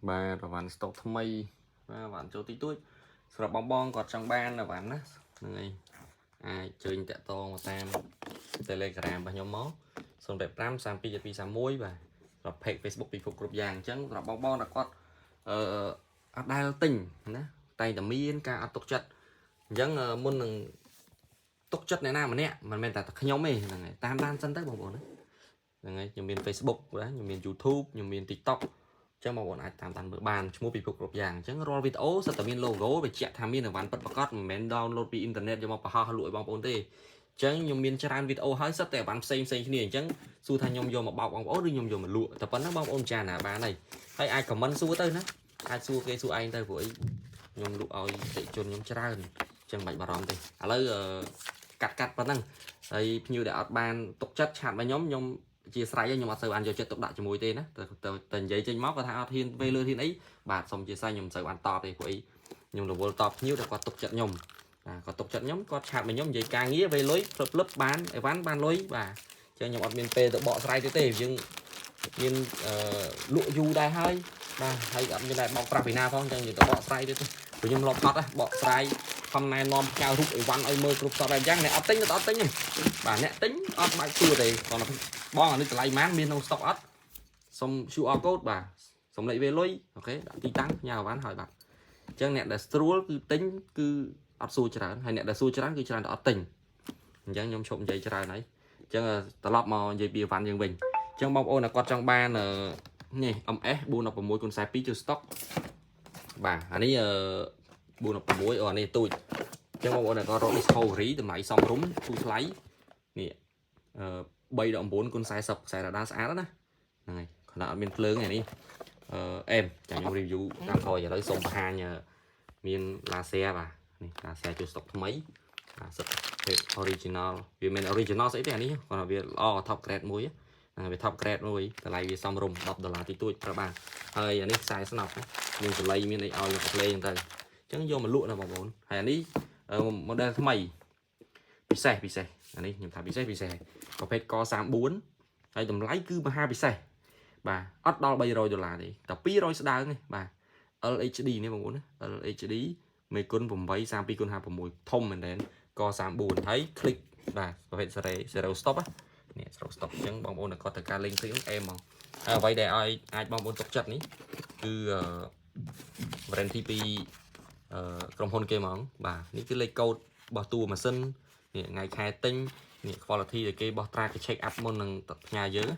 បាទអីវ៉ាន់ស្តុកថ្មីបាទអីវ៉ាន់ចូលតិចតួចសម្រាប់បងបងគាត់ចង់បានអីវ៉ាន់ណាហ្នឹងហើយអាចជើញតាក់ទងមកតាម Telegram របស់ខ្ញុំមក085 32 2 31បាទសម្រាប់ page Facebook ពិភពគ្រប់យ៉ាងអញ្ចឹងសម្រាប់បងបងដែលគាត់អឺអត់ដែលទិញណាតែងតែមានការអត់ទុកចិត្តអញ្ចឹងមុននឹងទុកចិត្តអ្នកណាម្នាក់មិនមែនតែខ្ញុំទេហ្នឹងហើយតាមដានសិនទៅបងប្អូនណាហ្នឹងហើយខ្ញុំមាន Facebook ណាខ្ញុំមាន YouTube ខ្ញុំមាន TikTok ចឹងបងប្អូនអាចតាមដានមើលបានឈ្មោះពិភពគ្រប់យ៉ាងអញ្ចឹងរាល់វីដេអូសុទ្ធតែមាន logo បញ្ជាក់ថាមានអីវ៉ាន់ពិតប្រាកដមិនមែន download ពីអ៊ីនធឺណិតយកមកបង្ហោះលក់ឲ្យបងប្អូនទេអញ្ចឹងខ្ញុំមានច្រើនវីដេអូហើយសុទ្ធតែអីវ៉ាន់ផ្សេងផ្សេងគ្នាអញ្ចឹងសួរថាខ្ញុំយកមកបោកបងប្អូនឬខ្ញុំយកមកលក់តែប៉ុណ្ណឹងបងប្អូនចារណាបានហើយហើយអាច comment សួរទៅណាអាចសួរគេសួរឯងទៅព្រោះអីខ្ញុំលក់ឲ្យអតិជនខ្ញុំច្រើនអញ្ចឹងមិនបាច់បារម្ភទេឥឡូវកាត់កាត់ប៉ុណ្ណឹងហើយភ្ញៀវដែលអត់បានទុកចិត្ត chat មកខ្ញុំខ្ញុំជាស្រ័យខ្ញុំអត់សូវបានយកចិត្តទុកដាក់ជាមួយទេណាតែតែនិយាយចេញមកគាត់ថាអត់ហ៊ានពេលលើហ៊ានអីបាទសូមជាស្រ័យខ្ញុំមិនសូវបានតបទេព្រោះអីខ្ញុំរវល់តបភ្ញៀវតែគាត់ទុកចិត្តខ្ញុំបាទគាត់ទុកចិត្តខ្ញុំគាត់ chat មកខ្ញុំនិយាយការងារវេលុយភ្លឹបភ្លឹបបានអីវ៉ាន់បានលុយបាទអញ្ចឹងខ្ញុំអត់មានពេលទៅបកស្រាយទេទេយើងមានអឺលក់យូរដែរហើយបាទហើយអត់មានដែរបោកប្រាស់ពីណាផងអញ្ចឹងយើងទៅបកស្រាយទេទេព្រោះខ្ញុំលប់ហត់បកស្រាយខំណែនាំផ្ញើរូបអីវ៉ាន់ឲ្យមើលគ្រប់សពបែបយ៉ាងអ្នកអត់ទិញទៅអត់ទិញទេបាទអ្នកទិញអត់បាច់សួរទេគាត់បងអានេះតម្លៃប៉ុន្មានមានក្នុងស្តុកអត់សុំ QR code បាទសុំលេខវេលុយ OK ដាក់ទីតាំងផ្ញើអីវ៉ាន់ហើយបាទអញ្ចឹងអ្នកដែលស្រួលគឺទិញគឺអត់សួរច្រើនហើយអ្នកដែលសួរច្រើនគឺច្រើនតែអត់ទិញអញ្ចឹងខ្ញុំឈប់និយាយច្រើនហើយអញ្ចឹងត្រឡប់មកនិយាយពីអីវ៉ាន់យើងវិញអញ្ចឹងបងប្អូនដែលគាត់ចង់បាននេះ MS 416គុណ42ចូលស្តុកបាទអានេះ416អូអានេះទូចអញ្ចឹងបងប្អូនដែលគាត់រក Discovery តម្លៃសមរម្យធូរថ្លៃនេះអឺ3ដល់9គុណ40ខ្សែរ៉ាដាស្អាតណាហ្នឹងហើយខណៈអត់មានភ្លើងទេនេះអឺអេមចាំខ្ញុំ review តាមក្រោយឥឡូវសូមបង្ហាញមាន laser បាទនេះ laser ចូលស្តុកថ្មីបាទសិតភេទ original វាមិន original ស្អីទេអានេះគាត់ថាវាល្អ top grade មួយហ្នឹងវា top grade មួយតម្លៃវាសមរម្យ10ដុល្លារទីទួចប្រើបានហើយអានេះខ្សែស្នប់មានសលៃមានអីឲ្យយកទៅលេងទៅអញ្ចឹងយកមកលក់ណាបងប្អូនហើយអានេះ model ថ្មីពិសេសពិសេសអានេះខ្ញុំថាពិសេសពិសេសប្រភេទក34ហើយតម្លៃគឺមហាពិសេសបាទអត់ដល់300ដុល្លារទេតែ200ស្ដើងទេបាទ LHD នេះបងប្អូនណា LHD មេគុណ8 32គុណ56ធំមែនទែនក34ហើយ click បាទប្រភេទសេរី zero stop នេះ zero stop អញ្ចឹងបងប្អូនដែលគាត់ត្រូវការលេង click អេមហ្មងហើយអ្វីដែលឲ្យអាចបងប្អូនទុកចិត្តនេះគឺអឺ warranty ពីអឺក្រុមហ៊ុនគេហ្មងបាទនេះគឺលេខកូដរបស់តួម៉ាស៊ីននេះថ្ងៃខែទិញនេះ quality ដែលគេបោះត្រាគេ check up មុននឹងផ្ញើយើង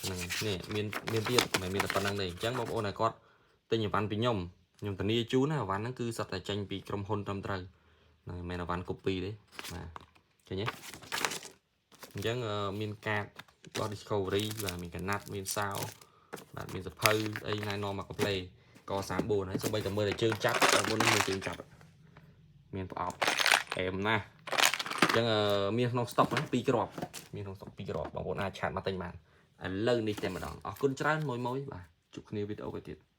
ហ្នឹងនេះមានមានទៀតមិនមានតែប៉ុណ្្នឹងទេអញ្ចឹងបងប្អូនដែលគាត់ទិញអីវ៉ាន់ពីខ្ញុំខ្ញុំធានាជូនណាអីវ៉ាន់ហ្នឹងគឺសុទ្ធតែចេញពីក្រុមហ៊ុនត្រឹមត្រូវហ្នឹងមិនមែនអីវ៉ាន់ copy ទេបាទឃើញទេអញ្ចឹងមានកាតរបស់ Discovery បាទមានកណាត់មានសោបាទមានសភៅអីណែនាំមកកាផ្លេក34ហើយសូម្បីតែមើលតែជើងចាប់បងប្អូនមើលជើងចាប់មានប្រអប់អែមណាស់អញ្ចឹងមានក្នុងស្តុកណា2គ្រាប់មានក្នុងស្តុក2គ្រាប់បងប្អូនអាច chat មកទិញបានឥឡូវនេះតែម្ដងអរគុណច្រើនមួយមួយបាទជួបគ្នាវីដេអូក្រោយទៀត។